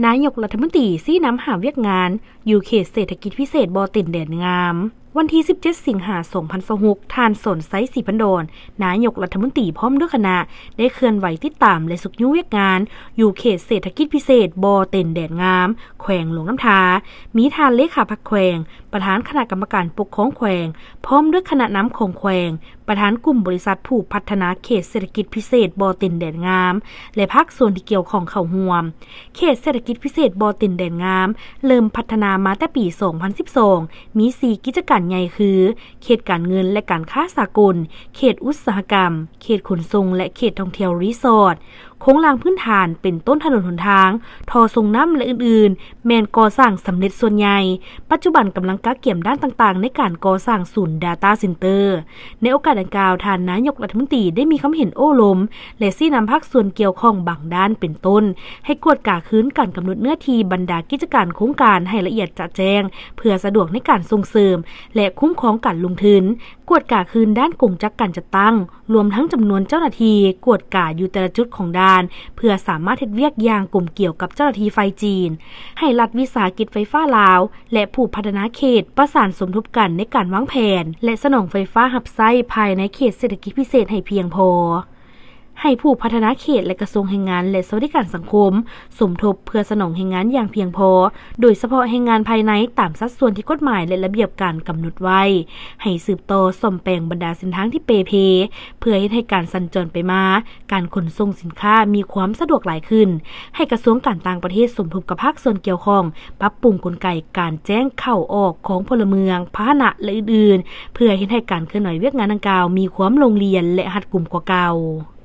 ນາຍົກລັດຖະມົນຕີຊີ້ນຳຫ້າວຽກງານ ຢູ່ເຂດເສດຖະກິດພິເສດບໍ່ເຕັນແດນງາມ. ວັນທີສິບເຈັດ ສິງຫາ ສອງພັນຊາວຫົກ ທ່ານ ສອນໄຊ ສີພັນດອນ ນາຍົກລັດຖະມົນຕີ ພ້ອມດ້ວຍຄະນະ ໄດ້ເຄື່ອນໄຫວຕິດຕາມ ແລະ ຊຸກຍູ້ວຽກງານ ຢູ່ເຂດເສດຖະກິດພິເສດບໍ່ເຕັນແດນງາມ ແຂວງຫຼວງນ້ຳທາ, ມີທ່ານເລຂາພັກແຂວງ, ປະທານຄະນະກຳມະການປົກຄອງແຂວງ, ພ້ອມດ້ວຍຄະນະນຳຂອງແຂວງ, ປະທານກຸ່ມບໍລິສັດຜູ້ພັດທະນາເຂດເສດຖະກິດພິເສດບໍ່ເຕັນແດນງາມ ແລະ ພາກສ່ວນທີ່ກ່ຽວຂ້ອງເຂົ້າຮ່ວມ. ເຂດເສດຖະກິດພິເສດບໍ່ເຕັນແດນງາມ ເລີ່ມພັດທະນາມາແຕ່ປີສອງພັນສິບສອງ ມີສີ່ກິດຈະການໃຫຍ່ຄື ເຂດການເງິນ ແລະ ການຄ້າສາກົນ, ເຂດອຸດສາຫະກຳ, ເຂດຂົນສົ່ງ ແລະ ເຂດທ່ອງທ່ຽວຣີສອດ. ໂຄງລ່າງພື້ນຖານເປັນຕົ້ນຖະໜົນຫົນທາງ, ທໍ່ສົ່ງນ້ຳ ແລະ ອື່ນໆ ແມ່ນກໍ່ສ້າງສຳເລັດສ່ວນໃຫຍ່. ປັດຈຸບັນກຳລັງກະກຽມດ້ານຕ່າງໆ ໃນການກໍ່ສ້າງສູນ Data Center. ໃນໂອກາດດັ່ງກ່າວ, ທ່ານນາຍົກລັດຖະມົນຕີໄດ້ມີຄຳເຫັນໂອ້ລົມ ແລະ ຊີ້ນຳພາກສ່ວນກ່ຽວຂ້ອງບາງດ້ານເປັນຕົ້ນ ໃຫ້ກວດກາຄືນການກຳນົດເນື້ອທີ່ບັນດາກິດຈະການໂຄງການໃຫ້ລະອຽດຈະແຈ້ງ ເພື່ອສະດວກໃນການສົ່ງເສີມ ແລະ ຄຸ້ມຄອງການລົງທຶນ, ກວດກາຄືນດ້ານກົງຈັກການຈັດຕັ້ງ ລວມທັງຈຳນວນເຈົ້າໜ້າທີ່ກວດກາຢູ່ແຕ່ລະຈຸດຂອງດ່ານ ເພື່ອສາມາດເຮັດວຽກຢ່າງກົມກຽວກັບເຈົ້າໜ້າທີ່ຝ່າຍຈີນ, ໃຫ້ລັດວິສາຫະກິດໄຟຟ້າລາວ ແລະ ຜູ້ພັດທະນາເຂດປະສານສົມທົບກັນໃນການວາງແຜນ ແລະ ສະໜອງໄຟຟ້າຮັບໃຊ້ພາຍໃນເຂດເສດຖະກິດພິເສດໃຫ້ພຽງພໍ. ໃຫ້ຜູ້ພັດທະນາເຂດ ແລະ ກະຊວງແຮງງານ ແລະ ສະຫວັດດີການສັງຄົມ ສົມທົບເພື່ອສະໜອງແຮງງານຢ່າງພຽງພໍ, ໂດຍສະເພາະແຮງງານພາຍໃນຕາມສັດສ່ວນທີ່ກົດໝາຍ ແລະ ລະບຽບການກຳນົດໄວ້. ໃຫ້ສືບຕໍ່ສ້ອມແປງບັນດາເສັ້ນທາງທີ່ເປ່ເພ ເພື່ອເຮັດໃຫ້ການສັນຈອນໄປມາ, ການຂົນສົ່ງສິນຄ້າມີຄວາມສະດວກຫຼາຍຂຶ້ນ. ໃຫ້ກະຊວງການຕ່າງປະເທດສົມທົບກັບພາກສ່ວນກ່ຽວຂ້ອງ ປັບປຸງກົນໄກການແຈ້ງເຂົ້າອອກຂອງພົນລະເມືອງ, ພາຫະນະ ແລະ ອື່ນໆ ເພື່ອເຮັດໃຫ້ການເຄື່ອນໄຫວວຽກງານດັ່ງກ່າວມີຄວາມໂລ່ງລຽນ ແລະ ຮັດກຸມກວ່າເກົ່າ.